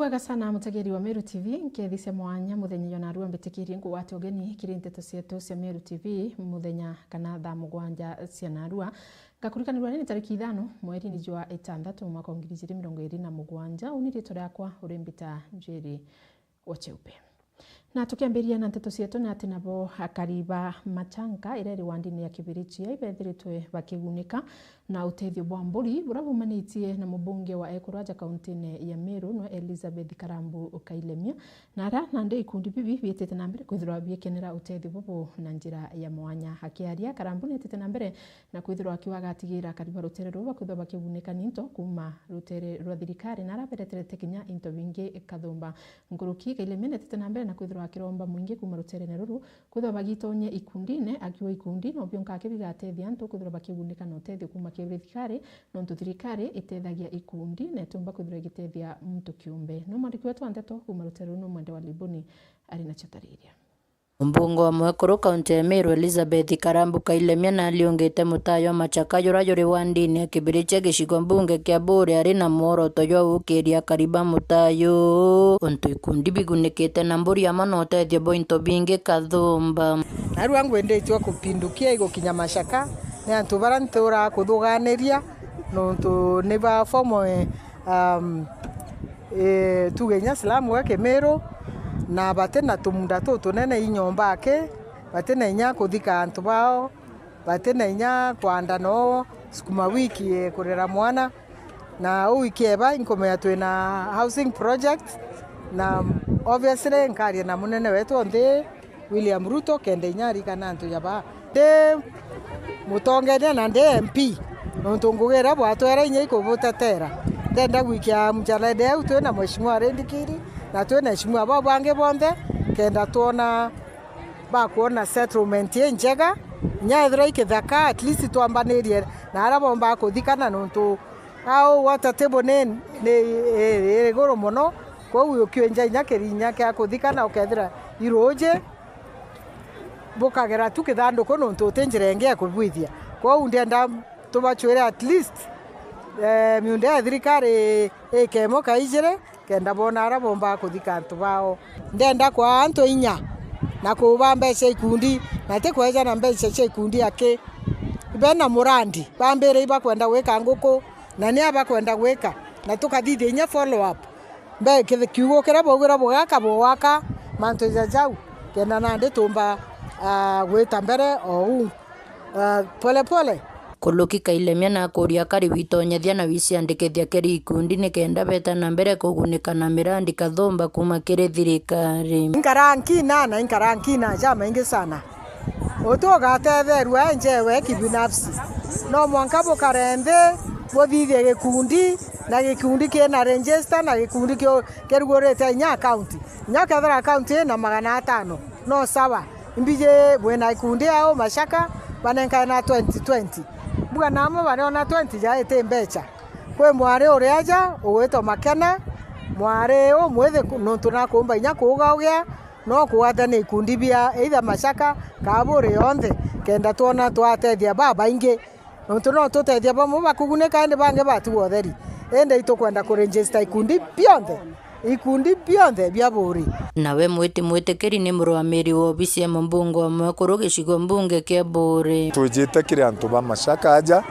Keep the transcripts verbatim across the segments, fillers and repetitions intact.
Bwega sana, mutegeri wa Meru T V, nkethi cia mwanya muthenya jwa narua mbitikirie nkugwate ugeni kiri nteto cietu cia Meru T V muthenya kana thaa mugwanja cia narua. Ngakurikanirwa ni tariki ithano mweri ni jwa itandatu mwaka wa ngiri ijiri mirongo iri na mugwanja. Uni ritwa riakwa uri mbita Njeri wa Cheupe. Na tukiambiria na nteto cietu, ni ati nabo akari ba Machanka iria iri wandini ya Kibirichia ibethiritwe bakigunika na utethio bwa mburi buria bumanitie na mubunge wa ekuru aja kauntine ya Meru, nwe Elizabeth Karambu Kailemia, na aria nandi ikundi bibi biitite na mbere kwithirwa biikenera utethio bubu na njira ya mwanya. Akiaria, Karambu niitite na mbere na kwithirwa akiuga agatigira akari ba rutere ruu bakwithirwa bakigunika ni into kuuma rutere rwa thirikari, na arabereterete kinya into bingi kathumba. Nkuruki, Kailemia niitite na mbere na kwithirwa akiromba mwingi kuuma ruterene ruru kwithirwa bagitonyia ikundine, akiuga ikundi no bionka aki bigatethia antu kwithirwa bakigunika na utethio kuuma kiri thirikari, nontu thirikari itethagia ikundi na itiumba kwithirwa igitethia muntu kiumbe. No mwandiki wetu wa nteto kuuma rutere ruu, no Mwende wa Libuni, ari nacio tariria. Mbunge wa mwekuru kaunti ya Meru, Elizabeth Karambu Kailemia, nariungite mutayo wa Machaka jura juri wandini ya Kibirichia gicigo mbunge kia Buuri, ari na mworoto jwa gukiria akari ba mutayo untu ikundi bigunikite na mburi amwe na utethio bwa into bingi kathumba. Narua ngwendetue kupindukia igukinya Machaka ni antu baria nturaa kuthuganiria, nontu ni ba former, um, eh, tuge inya slum gwa Kimiru, na bati na tumunda tutunene inyomba aki, bati na inya kuthika antu bao, bati na inya kwanda noo sukuma wiki, eh, kurera mwana. Na uu wiki eba inkumenya twina housing project, na obviously nkaria na munene wetu o nthi, William Ruto, kenda inya arikana antu ja baa. Ndi mutongeria na ndi M P, nontu ngugi iria bwatwere inya ikubutetera. Ndenda gwikia mjarede au twi na Mheshimiwa Rindikiri, na twi na Mheshimiwa bau bangi bonthe, kenda twona bakwona settlement injega, inya ethirwa i kithaka, at least twambanirie na aria bombaa kuthikana, nontu au water table ni, ni i, i iguru mono, kwou ukiunja inya kirinya kia kuthikana ukethira iruuji bukagera tu kithanduku, nontu uti njira ingi ya kubwithia. Kwou ndienda tubacwire at least, eh, miunda ya thirikari ikemo kaijire, kenda boona aria bombaa kuthika antu bao. Ndenda kwaa antu inya na kuubaa mbeca ikundi, na ti kweja na mbeca cia ikundi aki. Bena murandi, bambire ibakwenda gwika nguku, na ni abakwenda gwika, na tukathithia inya follow up. Mbe kithi-, kiugo kiria baugirwa bugaka, bugwaka mantu ja jau, kenda nandi tuumba, ah, gwita mbere o uu. Ah, pole pole. Kuluki Kailemia nakuria akari witonyethia na wiciandikithia kiri ikundi nikenda beta na mbere kugunika na mirandi kathumba kuuma kiri thirikari. Inkara nkina na inkara nkina jamaingi sana. Uti ugatetherua enjewe kibinafsi. No mwanka bukare nthi, buthithie gikundi, na gikundi kina register, na gikundi kio-, kirugurite inya account. Inya kethira account ina magana atano, no sawa. Imbiji bwina ikundi au Machaka, banenkae na twenty twenty. Mbuga namwe bariona twenty ja iti mbeca. Kwi mwari uri aja, ugwitwa Makena, mwari umwithi ku-, nontu nakumba inya kuuga ugia, no kugwatania ikundi bia either Machaka, kaa Buuri yonthe, kenda twona twatethia babaingi. Nontu no tutethia bamwe bakugunika, indi bangi batigwa utheri. Indi itukwenda kuregister ikundi bionthe, ikundi bionthe bia Buuri. Nawe Mwiti Mwitikiri ni murugamiri wa obisi ya mumbunge wa mwekuru gicigo mbunge kia Buuri. Twijite kiri antu ba Machaka aja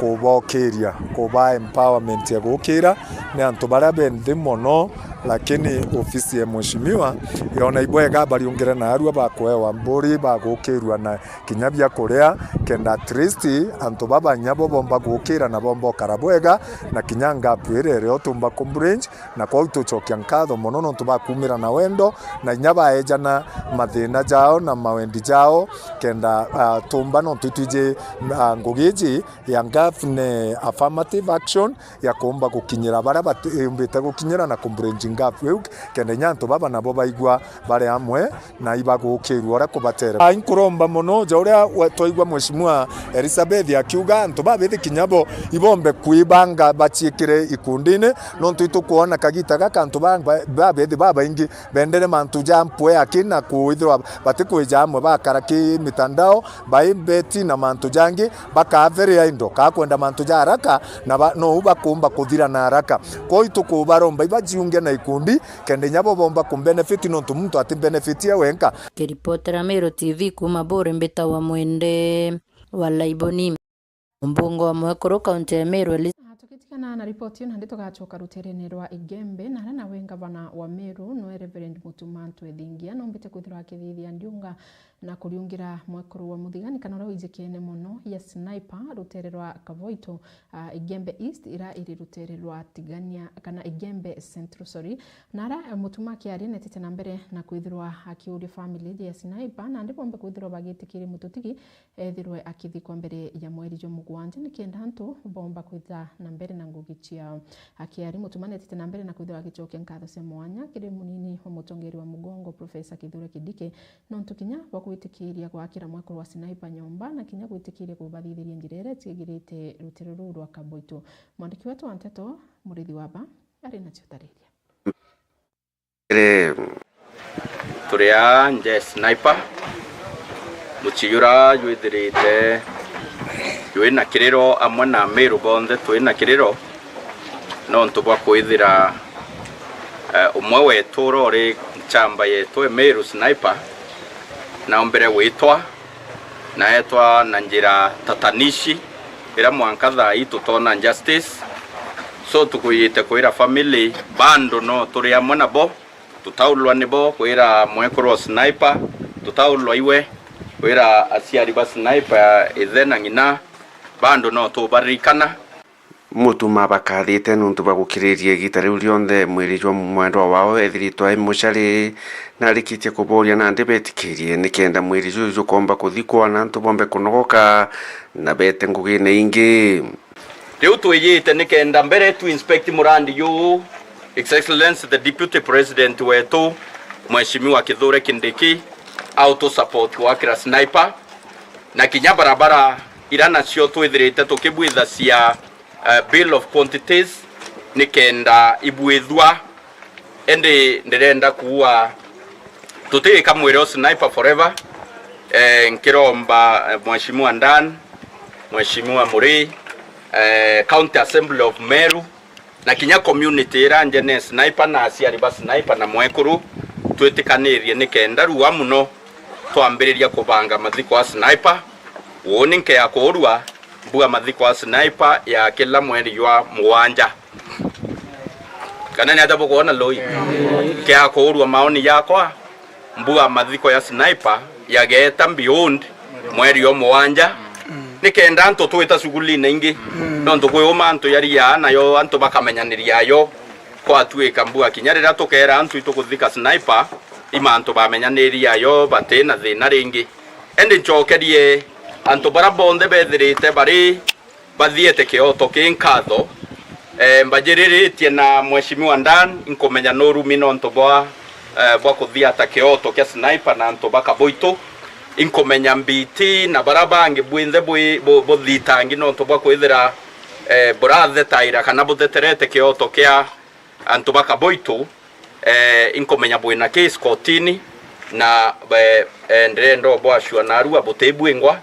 kubokiria, kuba empowerment ya gukira. Ni antu baria be nthi mono, lakini ofisi ya mheshimiwa yona ibwega bariungire narua bakuewa mburi, bagukirua na kinya bia kuria, kenda at least antu baba inya bo bomba gukira na bomba ukara bwega, na kinya ngapu iria irio tumba ku bridge, na kwou tucokia nkatho mono nontu bakumira na wendo, na inya baejana mathina jao na mawendi jao, kenda, ah, tumba nontu itwiji, ah, ngugi iji ya ngapu ni affirmative action, ya kuumba gukinyira baria batiumbite gukinyira na kubridge gap iu, kenda inya antu baba nabo baigua bari amwe na ibagukirua uria kubatere. Ai, nkuromba mono ja uria we-, twaigua Mheshimiwa Elizabeth akiuga antu babithi kinya bo ibombe kwibanga baciikire ikundine, nontu itukwona kagita gaka antu ba-, ba-, babithi babaingi bendere mantu ja mpwe aki na kwithirwa batikwija amwe bakara ki mitandao, bai beti na mantu jangi, bakatheria indo, kaa kwenda mantu ja haraka, na ba-, nou bakumba kuthira na haraka. Kwou itukubaromba ibajiunge na ikundi, kenda inya bo bomba kumbenefit, nontu muntu ati benefit e wenka. Kiripotera Meru T V kuuma Buuri, mbitawa Mwende wa Laiboni. Mumbunge wa Mwekuru, kaunti ya Meru, Elis- Ah, tugitigana na ripoti iu, nandi tugacoka ruterene rwa Igembe, na aria nawe ngavana wa Meru, noe Reverend Mutuma Ntwethingia, nombite kwithirwa akithithia ndiunga na kuriungira mwekuru wa muthigani, kana uria wijikene mono ya Sniper, rutere rwa Kavoito, ah, Igembe East, ira iri rutere rwa Tigania, kana Igembe Central, sorry. Na aria, eh, Mutuma akiaria, netite na mbere na kwithirwa akiuria family ya Sniper, nandi bombe kwithirwa bagitikiria mututigi ethirwe akithikwa mbere ya mweri jwa mugwanja, nikenda antu bomba kwitha na mbere na ngugi ciao. Akiaria, Mutuma netite na mbere na kwithirwa agicokia nkatho cia mwanya kiri munini wa mutongeri wa mugongo, Professor Kithure Kindiki, nontu kinya bwa gwitikiria gwakira mwekuru wa Sniper nyomba, na kinya gwitikiria kubathithiria njira iria ciagirite rutere ruu rwa Kaboito. Mwandiki wetu wa nteto, Murithi Waba, ari na ciutariria. Ri, turi aa nja ya Sniper, mucii jura jwithirite jwi na kiriro, amwe na Amiru bonthe twi na kiriro, nontu bwa kwithira, eh, umwe wetu uria uri nchamba yetu e Miru, Sniper, naombire gwitwa na eetwa na njira tatanishi, ira mwanka thaa ii tutona justice. So, tukwijite kwira family, bado no turi amwe nabo, tutaulwa nibo, kwira mwekuru o Sniper, tutaulwa iwe, kwira aciari ba Sniper, ithe na ng'ina, bado no tubaririkana. Mutuma abakathite nontu bwa gukiriria igita riu rionthe mwiri jwa mwendwa wao ethiritwe ai mucari, na arikitie kuboria nandi betikirie nikenda mwiri juju jukomba kuthikwa na antu bombe kunogoka na bete ngugine ingi. Riu twijite nikenda mbere tu inspect murandi juu, His Excellency the Deputy President wetu, Mheshimiwa Kithure Kindiki, autu support gwakira Sniper, na kinya barabara ira nacio twithirite tukibwithacia eh, bill of quantities, nikenda ibwithua. Indi ndirenda kuua, tutigika mwiri o Sniper forever. Eh, nkiromba, eh, Mheshimiwa Dan, Mheshimiwa Muri, eh, County Assembly of Meru, na kinya community ira njene Sniper na aciari ba Sniper na mwekuru, twitikanirie nikenda rua muno twambiriria kubanga mathiko a Sniper. Uuni nkea kuurua, mbuga mathiko a Sniper ya kila mweri jwa mugwanja. Kana ni atia bukwona, Loi? Nkea kuurua, maoni jakwa, mbuga mathiko ya Sniper yageeta beyond mweri jwa mugwanja, nikenda antu twita shughuli-ini ingi, nontu kwi uma antu yariaa nayo, antu bakamenyaniria ayo. Kwatuika mbuga kinya riria tukeera antu itukuthika Sniper, i mantu bamenyaniria ayo, bati na thina ringi. Indi ncokerie antu baria bonthe bethirite bari bathiete kioto ki nkatho. Eh, mbajiriritie na Mheshimiwa Dan, inkumenya nurumi nontu bwa, eh, bwa kuthiata kioto kia Sniper na antu ba Kaboito. Inkumenya Mbiti na baria bangi bwinthe bwi-, bu-, buthitangi nontu bwa kwithira, eh, burathetaira kana butheterete kioto kia antu ba Kaboito, eh, inkumenya bwina case kotini, na, eh, eh, ndirenda ubwacua narua butibwingwa,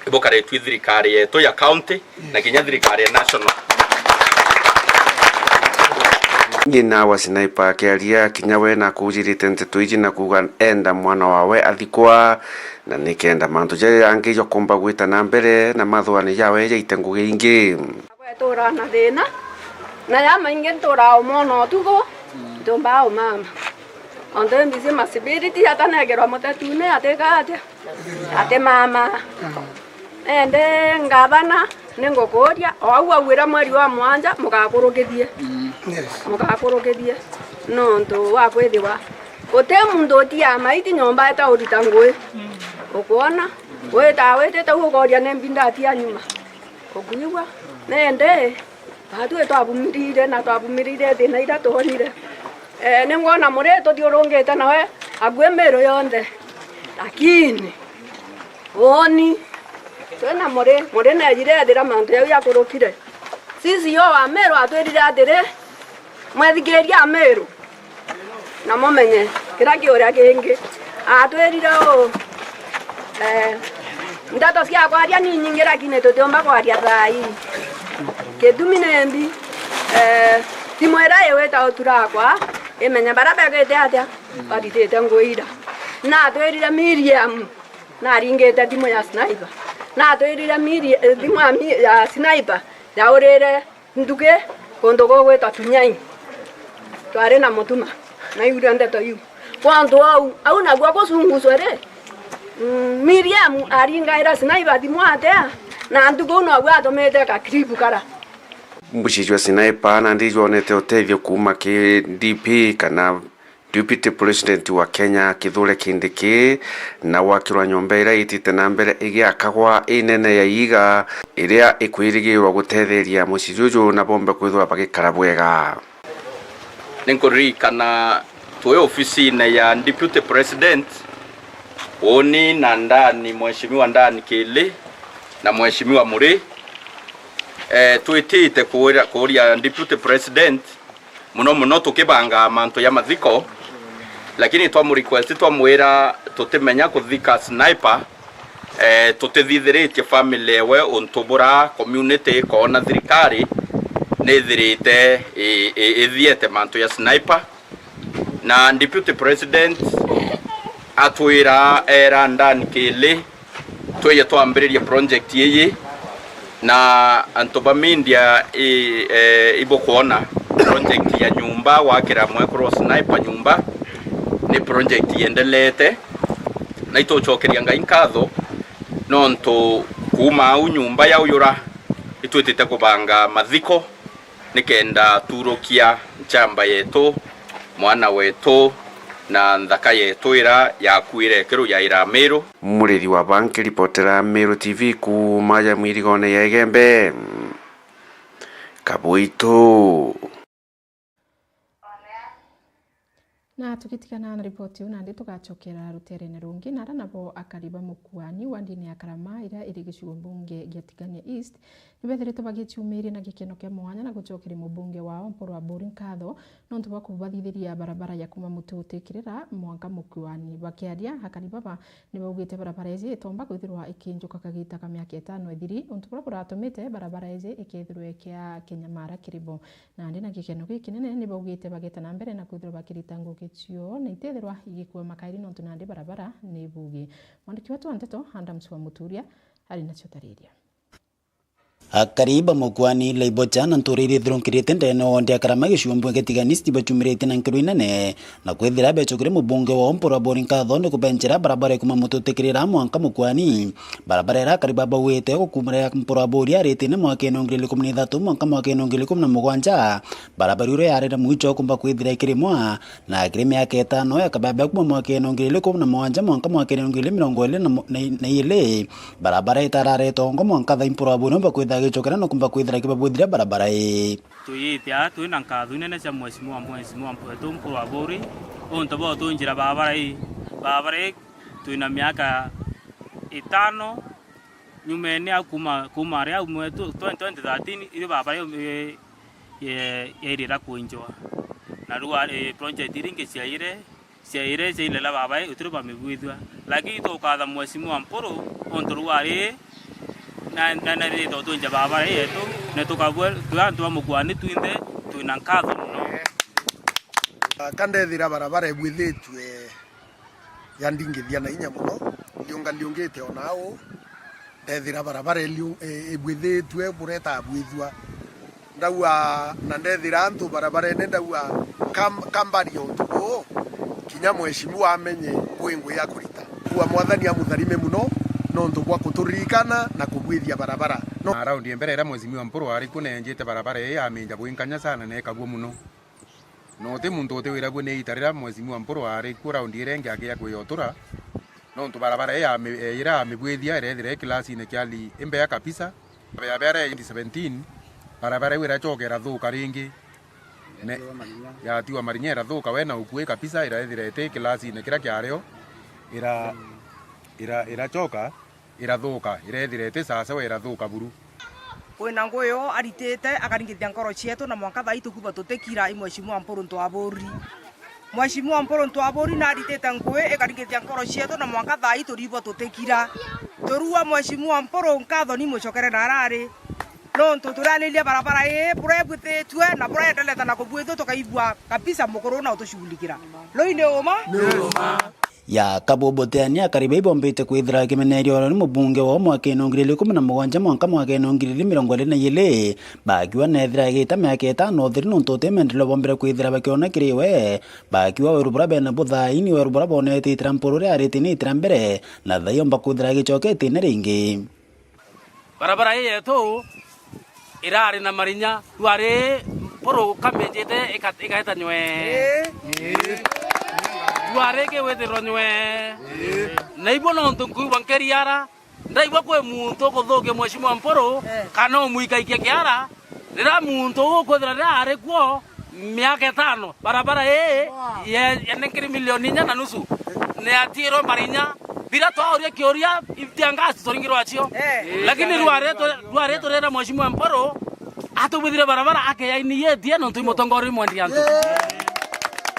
ibukaritue thirikari yetu ya county na kinya thirikari ya national. Ng'ina wa Sniper akiaria, kinya we nakujirite nteto iji na kuuga enda mwana wawe athikwa, na nikenda mantu jaria jangi jakumba gwita na mbere na mathuani jawe jaite ngugi ingi. Gwetura na thina, na ya maingi nturaa umwona utuku, ntiumbaga umama. Ontu mbiji masibiriti atanegerwa mutetune atika atia? Atimama. Indi ngavana, ningukuuria, o au auire mweri wa mwanja, mugakurukithie. Yes. Mugakurukithie. Nontu wa kwithiwa guti muntu utiaa maiti nyomba eta urita ngui. Ukwona? Witaa witite u ukoria ni mbi ndatia nyuma. Ukwigua? Nindi, batwi twavumirire na twavumirire thina iria twonire. Eh, ningwona muri tuthiurungite nawe akui Miru yonthe. Lakini, woni, twina muri, muri neejire ethira mantu jau jakurukire. C C O wa Miru atwirire atiri, mwethikiria Miru, na mumenye kiria kiuria kingi. Atwirire uu, eh, Nteto cia kwaria ni inyingi, lakini tutiumba kwaria thaa ii. Gitumi ni mbi, eh, thimu iria igwita uturakwa, imenye baria begwite atia baritite ngui ira. Natwirire Miriam naringite thimu ya Sniper. Natwirire Miri-, eh, thimu ya Mi-, ya Sniper yaurire nduki kuntu gugwitwa Tunyai. Twari na Mutuma, naigwire nteto iu. Kwantu au, au naguo gucunguswe ri, mm, Miriam aringaira Sniper thimu atia, na ntuku uu naguo atumite ka clip kara. Mucii jwa Sniper nandi jwonete utethio kuuma ki D P kana Deputy President wa Kenya Kithure Kindiki, na gwakirwa nyomba iria itite na mbere igiakagwa inene ya iiga, iria ikwirigirwa gutetheria mucii juju na bombe kwithirwa bagikara bwega. Ninkuririkana twi ofisine ya Deputy President, uni na ndani, Mheshimiwa ndani Kili na Mheshimiwa Muri, eh, twitite kuria, kuria Deputy President, muno muno tukibanga mantu ya mathiko, lakini twamu request, twamwira tutimenya kuthika Sniper, eh, tutithithiritie family ewe untu bura community ikoona thirikari nithirite i-, i-, ithiete mantu ya Sniper. Na Deputy President atwira, era ndani Kili, twije twambiririe project iji, na antu ba media i, eh, ibukwona project ya nyumba, gwakira mwekuru wa Sniper nyumba, ni project yendelete, na itucokeria Ngai nkatho nontu kuuma au nyumba yauyura, itwitite kubanga mathiko nikenda turukia nchamba yetu, mwana wetu, na nthaka yetu ira yakuire ikiru ya Iramiru. Murithi wa ba nkiripotera Meru T V kuuma ja mwirigone ya Igembe, Kabuitu. Na tugitigana na riboti iu, nandi tugacokera ruteerene rungi, na ara nabo akari ba Mukuani wa ndini ya Karama, iria iri gicigo mbunge gia Tigania East, nibethiritwe bagiciumiria na gikeno kia mwanya na gucokeria mubunge wao Mpuru Aburi nkatho nontu bwa kubathithiria barabara ya kuuma Mututi Kirira mwanka Mukuani. Bakiaria, akari baba nibaugite barabara iji itomba kwithirwa ikinjuka kagita ka miaka itano ithiri, untu buria buratumite barabara iji ikethirwa ikia kinyamara kiri bo. Nandi na gikeno gikinene nibaugite bageta na mbere na kwithirwa bakirita ngugi cioo na itethirwa igikua makairi nontu nandi barabara ni bugi. Mwandiki wetu wa nteto Adams wa Muturia ari nacio tariria. Akari ba Mukuani, Laibocha na ntuura iria ithirunkirite ndene wonde ya Karama gicigo mbunge Tigania East bachumiritie na nkiro inene na kwithira becokire mubunge wao Mpuru Aburi nkatho ni kubenchera barabara ya kuuma Mututi Kirira mwanka Mukuani. Barabara iria akari baba baugite gukumira ya Mpuru Aburi aritine mwakene wa ngiri igiri ikumi na ithatu mwanka mwakene wa ngiri igiri ikumi na mugwanja. Barabara iria yarire mwicho kumba kwithira ikirimwa, na kiri miaka itano ya kababa kuma mwakene wa ngiri igiri ikumi na mugwanja mwanka mwakene wa ngiri igiri mirongo iri na mo-, na i-, na iri, barabara itarareta ongo mwanka thaa Mpuru Aburi umba kwithira agicokera na kumba kwithira akibabwithira barabara ii. Twiyite aa twina nkatho inene cia Mheshimiwa, Mheshimiwa wetu Mpuru Aburi, untu bwa utunjira barabara ii. Barabara ii twina miaka itano nyumene au kuma, kuma aria au mwetu twenty, twenty thirteen, irio barabara iyo, i-, ye-, yairira kwinjwa. Na riu ari project iria ingi ciaire, ciaire, ciairira barabara ii, utiri bamibwithua. Lakini tukatha Mheshimiwa Mpuru, untu riu ari na, na, na rito twinja barabara ii yetu, na tukabua, twi antu ba Mukuani twinthe, twina nkatho mono. Ka ndethira barabara ibwithitue yandingithia na inya mono, ndiungaliungite o nau, ndethira barabara iliu-, i-, ibwithitue bureta bwithua. Ndauga, na ndethira antu barabarene, ndauga, kam-, kambaria utuku uu, kinya mheshimiwa amenye kwi ngui ya kurita. Ndauga, Mwathani amutharime mono, nontu bwa kuturirikana na kubwithia barabara. No. Na raundi ya mbere iria Mheshimiwa Mpuru ari kuo, nenjite barabara ii, aminja bwinkanya sana, na ikagua mono. Na uti muntu utiwiragua ni iita riria Mheshimiwa Mpuru ari kuo raundi iria ingi agia kwiyotura, nontu barabara ii ami-, ira amibwithia irethira i kilasine kia li-, imbea kabisa. Ya mbere twenty seventeen, barabara iu iracoka irathuka ringi. Ne-, yatiwa marinya irathuka we na ukui kabisa, iraethira iti kilasine kiria kiario, ira-, ira-, iracoka irathuka, irethira iti sasawa, irathuka buru. Kwina ngugi yo aritite, akaringithia nkoro cietu, na mwanka thaa ii tukuba tutikira, i Mheshimiwa Mpuru Ntwaburi. Mheshimiwa Mpuru Ntwaburi naritite ngui ikaringithia nkoro cietu na mwanka thaa ii turibwa tutikira. Turua Mheshimiwa Mpuru nkatho ni mucokere na arari. Nontu turariria barabara ii buria ibwithitue na buria endelete na kubwithua tukaigua kabisa mukuru na utushughulikira. Ruu ni uma? Ya Kabubu Teani akari baibombite kwithira kimenerio ni mubunge wao mwakene wa ngiri igiri ikumi na mugwanja mwanka mwakene wa ngiri igiri mirongo iri na iiri, bakiuga neethira agita miaka itano utheri nontu uti maendeleo bombire kwithira bakiona kiri we, bakiuga weru buria bena buthaini weru buria bonete itira mpuru ria ariti ni itira mbere, na thai omba kwithira agicokete ine ringi. Barabara ii yetu irari na marinya, rwari mpuru kamenjite ika-, igaeta nywe. Rwari kiwithirwa nywe. Na ibo nontu nkuigua nkeriara, ndaigua kwi muntu ukuthukia Mheshimiwa Mpuru, kana umwikaikia kiara, riria muntu uu ukwithira riria ari kuo, miaka itano, barabara ii ye-, yene ngiri milioni inya na nusu, ni atirwe mbarinya. Biria twauria kiuria, itiangasi turingirwa acio. Eh. Lakini rwari tu-, rwari turira Mheshimiwa Mpuru, atubwithire barabara, akeya ainigitie nontu i mutongoria mwendi antu.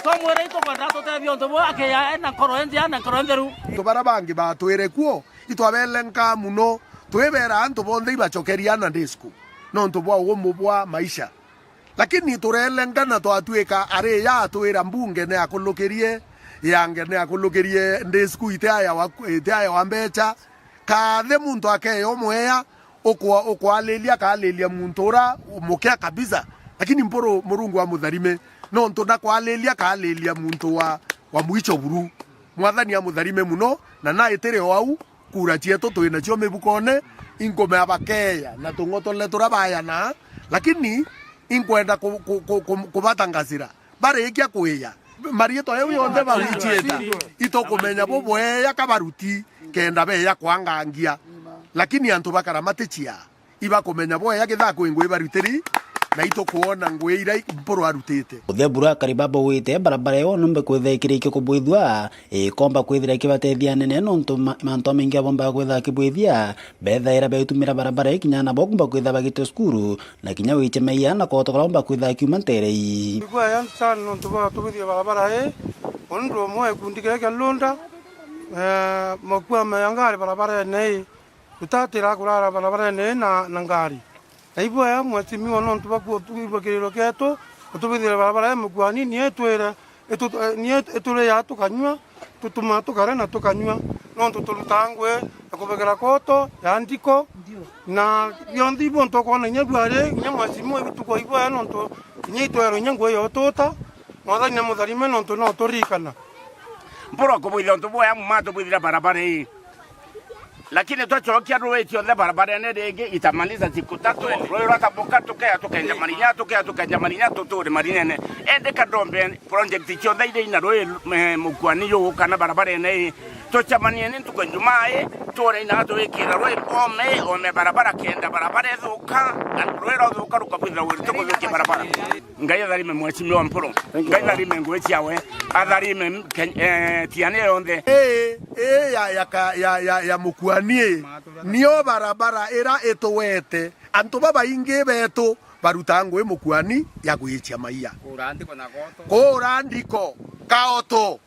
Twamwira itukwenda tutethia untu buu, akeya ena nkoro enjea na nkoro entheru. Antu baria bangi batwire kuo, itwabelenka mono, twibera antu bonthe ibacokeria ana disco nontu bwa ugumu bwa maisha. Lakini tureelengana twatuika ari ya atwira mbunge ni akulukirie, yange ni akulukirie, ndi sku iti aya wa, iti aya wa mbecha. Kaathe muntu akeya umweya, ukwa-, ukwaliria akaaliria muntu ura mukia kabisa. Lakini Mpuru Murungu amutharime, nontu ndakwaliria akaaliria muntu wa, wa mwicho buru. Mwathani amutharime mono, na naitire o au, kura cietu twi nacio mibukone, inkumea bakeeya na tung'otole turia baayana, lakini inkwenda ku-, ku-, ku-, ku-, kubatangazira. Barikia kwiya, mariitwa jau jonthe bawiciita, itukumenya bubweya ka baruti, kenda beeya kwangangia. Lakini antu bakara maticia. Ibakumenya bweya kithaa kwi ngui barutiri, na itukwona ngui iria Mpuru arutite. Uthia bura akari babugwite barabara iyo nombe kwithira ikirikia kubwithua, ikomba kwithira ikibatethia anene, nontu ma-, mantu jamaingi abombaga kwithira akibwithia, bethaira beutumira barabara ii kinya nabo kumba kwithira bagite cukuru, na kinya wiche maia na koto kuria umba kwithira akiuma nterei. Igwa ya sana nontu bwa tubwithia barabara ii, undu umwe gikundi kiria kia Lunda, eh, makuame ya ngari barabarene ii. Tutatira kurara barabarene na, na ngari. Na ibwea mheshimiwa nontu bwa kutuigua kiriro kietu, utubithire barabara ya mukuani, nie twire, itu-, eh, nie ituria tukanyua, tutuma tukare na tukanyua, nontu turutaa ngui ya kubegera koto ya ndiko, na bionthe ibo ntukwona inya bwari, inya mheshimiwa ibituko ibwea nontu inya itwerwe inya ngui ya ututa, Mwathani amutharime nontu no turirikana. Mpuru akubwithia untu bwea muma atubwithire barabara ii. Lakini twacokia rui cionthe barabarene ringi, itamaliza siku tatu, rui rwatabuka, tukea tukenja marinya, tukea tukenja marinya, tuture marinyene. Indi ka ndombe project cionthe iria ina rui, eh, mukuani juu kana barabarene ii, tucemanie ni ntuku ya Njumaa ii, tuure ina twikira rui ome, ome barabara kenda barabara ithuka, na rui rwathuka rukabwithira wiri tukuthukia barabara. Ngai atharime mheshimiwa Mpuru. Thank you. Ngai atharime ngui ciawe. Atharime Ken-, eh, Tiania yonthe. Ii, ii ya, ya, ka-, ya, ya, ya mukuani ii, nio barabara ira ituwete antu babaingi betu baruta ngui mukuani ya gwicia maia. Kuura ndiko na goto. Kuura ndiko, kaoto.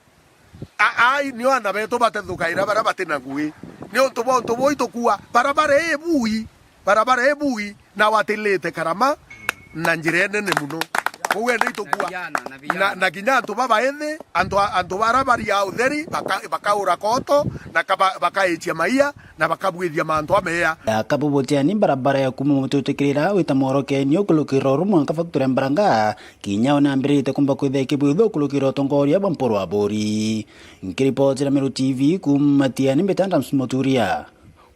A-, ai, nio ana betu batethukaira baria bati na ngui. Niuntu bwa untu buu itukua, barabara ii bui, barabara ii bui, na watilite karama na njira inene mono. Kou ende itukua. Na vijana, na vijana. Na, na kinya antu babaithi, antu a-, antu baria bari a utheri, baka-, bakaura koto, na kaba-, bakaichia maia, na bakabwithia mantu ameya. Ya Kabubu Tiani, barabara ya kuuma Mututikirira wita Mworokeni ukulukirira uru mwanka factory ya Mbaranga, kinya ona ambirite kumba kwithia ikibwithua ukulukirira utongoria bwa Mpuru Aburi. Nkiripotera Meru T V kuuma Tiani, mbita Adams Muturia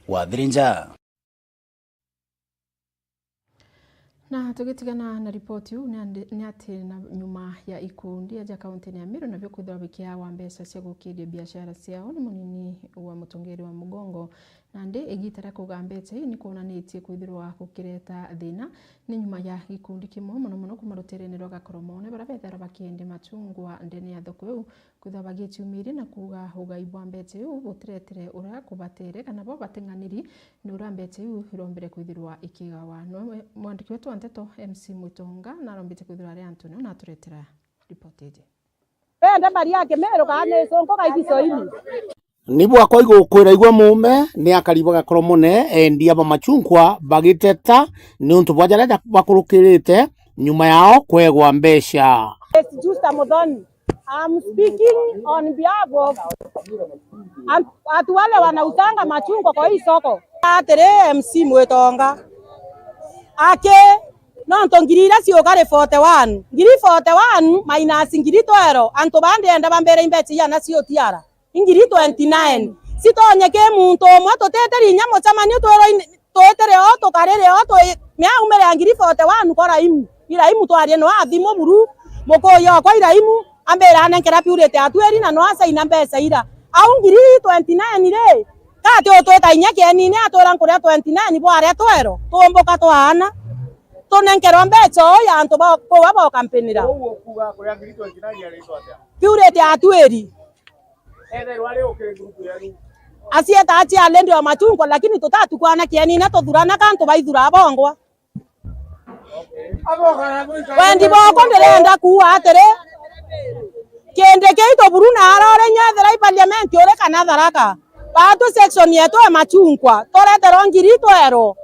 wa Thirinja. Na tugitigana na ripoti iu, ni andi-, ni ati na nyuma ya ikundi aja kaunti-ini ya Meru nabio kwithirwa bikiawa mbeca cia gukiria biashara ciao ni munini wa mutongeri wa mugongo. Nandi igita ria kuga mbeca ii ni kwonanitie kwithirwa gukireta thina ni nyuma ya gikundi kimwe, mono mono kuuma ruterene rwa Gakoromone, baria bethairwa bakiendia machungwa ndene ya thoko iu, kwithirwa bagiciumiria na kuuga ugai bwa mbeca iu butiretire uria kubatere kana bo bateng'aniri ni uria mbeca iu irombire kwithirwa ikigawa. Niwe mwandiki wetu wa nteto M C Mwitonga narombite kwithirwa ari Antonio naturetera ripoti iji. Wende Maria Kimiru kana ni Sonko ka Kiswahili. Ni bwakwa igukwira igwe muume, ni akari ba Gakoromone, endia ba machunkwa bagiteta niuntu bwa jaria ja-, bakurukirite nyuma yao kwegwa mbeca. Yes, Justa Muthoni. I'm speaking on behalf of an-, watu wale wanauzanga machungwa kwa hii soko. Atiri M C Mwitonga. Aki, nontu ngiri iria ciuka ri forty one. Ngiri forty one minus ngiri twero, antu ba ndienda bambire imbecha iana cio tiara. Ingiri twenty nine. Citonye ki muntu umwe, tutitiri inya mucemanio, twirwe in-, twitire o, tukarire o, twi-, mea aumire ya ngiri forty one kwa Iraimu. Iraimu twarie no athimu buru, mukuyu okwa Iraimu, ambire anenkera Purity Atwiri na no asaina mbeca ira. Au ngiri twenty nine ri, kati utwita inya kienine atwira nkuria twenty nine bwaria twero, tumbuka twaana. Tunenkerwa mbeca o ya antu ba, kuwa bokampinira. Uu ukuga kuria ngiri twenty nine yaritwe atia? Purity Atwiri. Etherwa ari uki group yenu. Acieta aciari ndio machungwa, lakini tutatukwana kienine tuthurana ka antu baithura bongwa. Wendi bwakwa ndirenda kuuga atiri, Kindiki ituburu na arore nyethira i parliament uri kana Tharaka. Batu section yetu ya machungwa, tureterwa ngiri twero.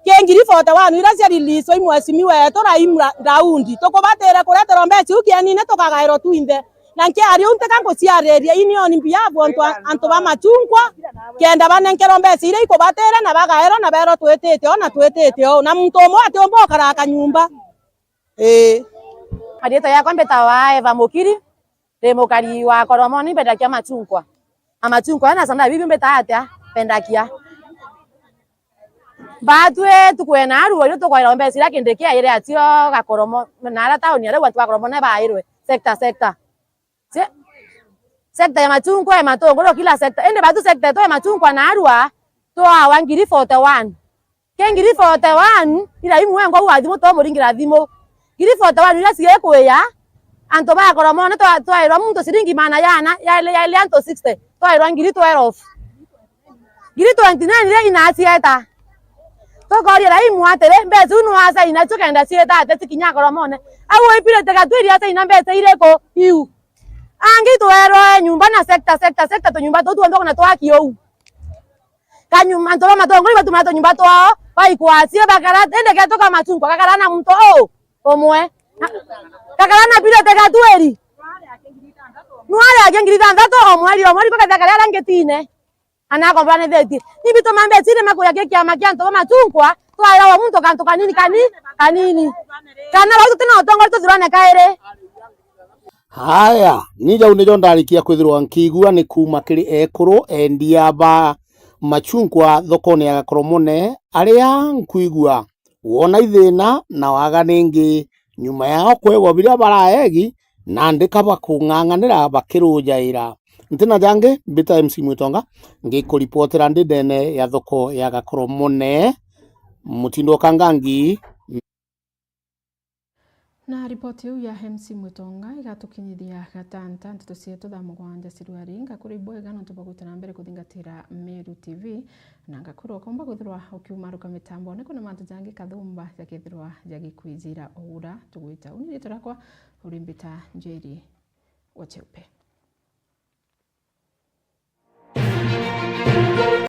Ki ngiri forty one iria cia release i mheshimiwa wetu Raim Ra-, Daudi. Tukubatira kureterwa mbeca iu kienine tukagairwa twinthe. Na nkiaria uu ntika nguciariria, ini on behalf antu a, antu ba machungwa, kenda banenkerwa mbeca iria ikubatira na bagaerwa na berwa twitite o na twitite o. Na muntu umwe atiumba ukara kanyumba. Ii. Marietwa yakwa mbitawa Eva Mukiri, ndi mukari wa Koromoni, mbendagia machungwa. Na machungwa na sana bibi mbita atia? Mbendagia. Batwi tukwena arua, irio tukwairwa mbeca iria Kindiki aire atio Gakoromo, na ara tauni aria antu ba Gakoromo ne bairwe, sector, sector. Se-, sector ya machungwa, ya matunguru, kila sector. Indi batu sector yetu ya machungwa na arua, twawa ngiri forty one. Ke ngiri forty one, ira imwe engwa ua thimu twamuringira thimu. Ngiri forty one iria cigekwia, antu ba Koromone twa-, twairwa muntu ciringi maana yana, yaile, yaile antu sixty, twairwa ngiri twelve. Ngiri twenty nine iria inacieta. Tukoria Raimu atiri, mbeca iu nwasaina cio kenda cieta atia cikinya Koromone? Au oipirite Gatwiri asaina mbeca iriku iu? Angi twerwe nyumba na sector, sector, sector, tunyumba tuu tuonthwa na twaki uu. Kanyumba, antu ba matongori batumira tunyumba twao, baikwasie, bakara, indi getu ka machungwa, gakara na muntu uu umwe. Na, gakara na Purity Gatwiri. Nwari akia ngiri ithanthatu o mweri, o mweri, bakethia karia arangitine. Ana akomboranithitie. Ni bituma mbeca iria makuya ki kiama kia antu ba machungwa, twaira o muntu kantu kanini, kani-, kanini. Kana bau tutina utongori tuthurane kairi. Haya, ni jau nijo ndarikia kwithirwa nkiigua ni kuuma kiri ekuru endia ba machungwa thokone ya Gakoromone, aria nkwigua wona ithiina na waga ningi nyuma yao kwegwa biria baraegi, nandi ka bakung'ang'anira bakirujaira. Ntina jangi, mbita M C Mwitonga, ngikuripotera ndi ndene ya thoko ya Gakoromone, mutindo kangangi. Na ripoti iu ya M C Mwitonga igatukinyithia gatanta nteto cietu thaa mugwanja cia ruari. Ngakura ibwega nontu bwa gwita na mbere kuthingatira Meru T V, na ngakura ukomba kwithirwa ukiumaruka mitambone, kwina mantu jangi kathumba jakethirwa jagikwijira ura tugwita. Uni riitwa riakwa uri mbita Njeri wa Cheupe.